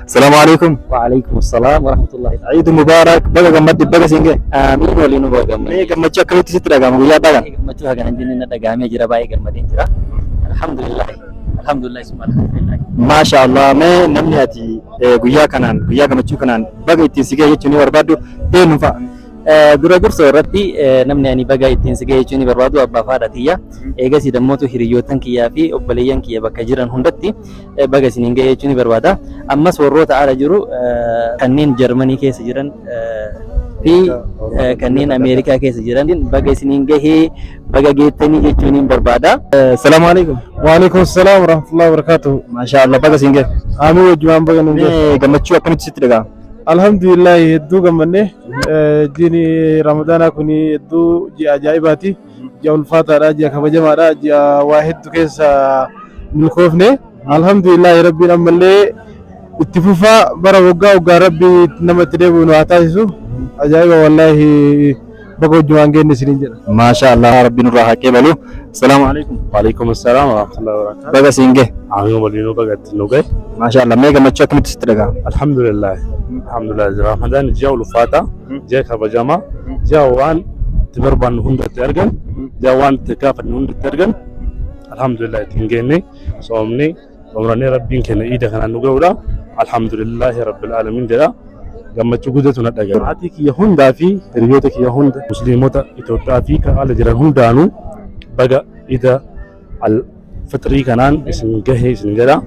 Salaamu alaikum. Waalaikum assalam warahmatullahi ta'ala. Eid Mubarak. Baga gammadde, baga siin gahe. Amiin, waliin nu baga gammadde. Mee gammachuu akkamitti sitti dhaga'ama guyyaa har'aa kana? Gammachuu haga hin jenne na dhaga'amee jira, baay'ee gammadeen jira. Alhamdulillah. Alhamdulillah, summa alhamdulillah. Maasha Allah. Mee namni ati guyyaa kanaan, guyyaa gammachuu kanaan baga ittiin si gahe jechuun ni barbaaddu eenyu fa'a? Dura dursoo irratti namni ani baga ittiin si gahe jechuun ni barbaadu abbaa fi haadha tiyya. Eegasii dammootu hiriyyootan kiyyaa fi obboleeyyan kiyya bakka jiran hundatti baga isiniin gahe jechuun ni barbaada. Ammas warroota ala jiru, kanneen Jarmanii keessa jiran fi kanneen Ameerikaa keessa jiran, baga isiniin gahee, baga geettanii jechuun ni barbaada. Salaamu alaikum. Waalaikum salaam warahmatullahi wabarakatuh. Maasha Allah, baga siin gahe. Amiin, wajjumaan baga nuun gahe. Mee gammachuu akkamitti sitti dhaga'ama? Alhamdulillah, hedduu gammanne. Jiini Ramadaanaa kun hedduu ji'a ajaa'ibaati. Ji'a ulfaataadha, ji'a kabajamaadha, ji'a waa hedduu keessa milkoofne. Alhamdulillah, Rabbiin ammallee itti fufaa bara waggaa waggaa Rabbi nama itti deebi'u nu haa taasisu. Ajaa'iba wallaahi, baga wajjumaan geenne isiniin jedha. Maasha Allah, Rabbi nurraa haa qeebalu. Salaamu alaikum. Waalaikum assalam warahmatullahi wabarakatuh. Baga siin gahe. Amiin, waliinuu baga itti nu gahe. Maasha Allah, mee gammachuu akkamitti sitti dhaga'ama? Alhamdulillah. Alhamdulillah. Ramadaan ji'a ulfaataa, ji'a kabajamaa, ji'a waan itti barbaannu hunda itti argan, ji'a waan itti gaafannu hunda itti argan. Alhamdulillah, ittiin geenne soomni umrannee Rabbiin keenya iida kanaan nu ga'uudha. Alhamdulillah Rabbil alamin jedha. Gammachuu guddatu na dhaga'ama. Maatii kiyya hundaa fi hiriyoota kiyya hunda, musliimota Itoophiyaa fi kan ala jiran hundaanuu baga iida al fixrii kanaan isin gahe isin jedha.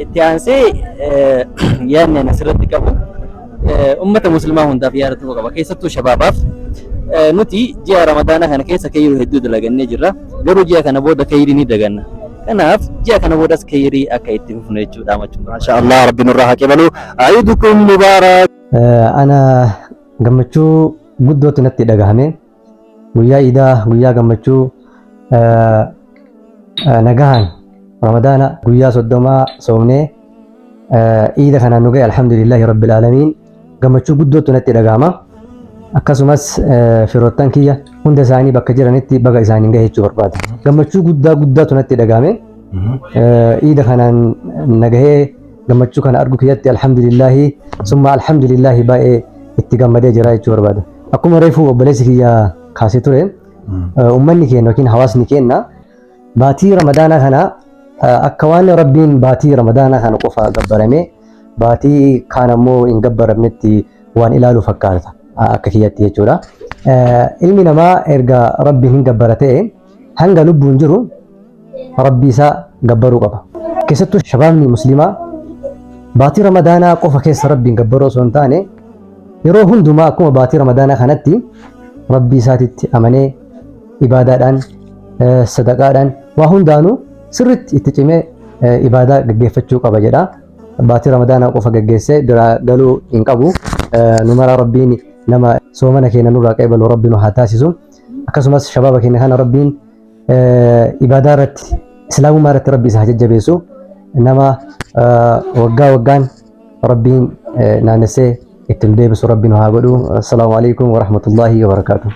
Itti aansee yaadni ani asirratti qabu ummata muslimaa hundaaf yaada tokko qaba. Keessattuu shabaabaaf. Nuti ji'a Ramadaanaa kana keessa kayiruu hedduu dalagannee jirra. Garuu ji'a kana booda kayirii ni daganna. Kanaaf ji'a kana boodas kayirii akka itti fufnu jechuudha dhamachuun barbaada. Maasha Allah, Rabbi nurraa haa qeebalu. Aidukum Mubarak. Ana gammachuu guddootu natti dhagahame. Guyyaa iidaa, guyyaa gammachuu, nagahan Ramadaana guyyaa 30 soomnee iida kanaan nu gahe, alhamdulillahi rabbil aalamiin, gammachuu guddootu natti dhagahama. Akkasumas firoottan kiyya hunda isaanii bakka jiranitti baga isaaniin gahe jechuu barbaada. Gammachuu guddaa guddaatu natti dhagahame. Iida kanaan nagahee gammachuu kana argu kiyyatti alhamdulillahi summa alhamdulillahi, baay'ee itti gammadee jira jechuu barbaada. Akkuma reefu obboleessi kiyya kaasee ture, uummanni keenya yookiin hawaasni keenya baatii Ramadaanaa kana akka waan Rabbiin baatii Ramadaanaa kana qofa gabbarame, baatii kaan ammoo hin gabbaramnetti waan ilaalu fakkaata akka kiyyatti jechuudha. Ilmi namaa erga Rabbiin hin gabbara ta'e, hanga lubbuun jiru Rabbii isaa gabbaruu qaba. Keessattuu shabaabni musliimaa baatii Ramadaanaa qofa keessa Rabbiin gabbaruu osoo hin taane, yeroo hundumaa akkuma baatii Ramadaanaa kanatti Rabbii isaatitti amanee ibaadaadhaan, sadaqaadhaan, waa hundaanuu sirriitti itti cimee ibaadaa gaggeeffachuu qaba jedha. Baatii Ramadaanaa qofa gaggeessee biraa galuu hin qabu. Nu maraa Rabbiin nama soomana keenya nurraa qeebalu Rabbi nu haa taasisu. Akkasumas shabaaba keenya kana Rabbiin ibaadaa irratti, islaamummaa irratti Rabbi isa haa jajjabeessu. Nama waggaa waggaan Rabbiin naannessee ittiin deebisu Rabbi nu haa godhu. Assalaamu alaikum warahmatullaahi wabarakaatuh.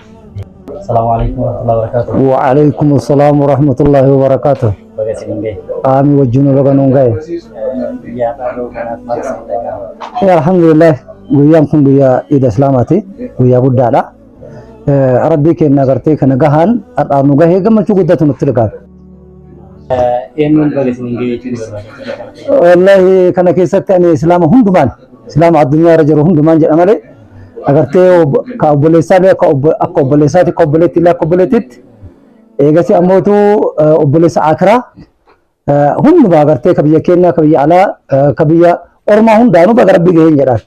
Assalaamu alaikum warahmatullahi wabarakatuh. وعليكم السلام ورحمة الله وبركاته. Baga isin gahe. Aami, wajjin baga nuun gahe. Guyyaa har'aa kanaaf maal isin dhaga'ama? Alhamdulillah, guyyaan kun guyyaa Iida Islaamaati. Guyyaa guddaadha. Rabbii keenya agartee kana gahaan har'aan nu gahee gammachuu guddatu nutti dhaga'ama. Eenyuun baga isin gahe jechuun barbaada? Wallahi, kana keessatti ani Islaama hundumaan, Islaama addunyaa irra jiru hundumaan jedha malee, agartee ka obboleessaa illee akka obboleessaatti, akka obboleetti illee akka obboleettitti, eegasi ammootu obboleessa akiraa hundumaa, agartee ka biyya keenyaa, ka biyya alaa, ka biyya ormaa hundaanuu baga Rabbii gaheen jedhaan.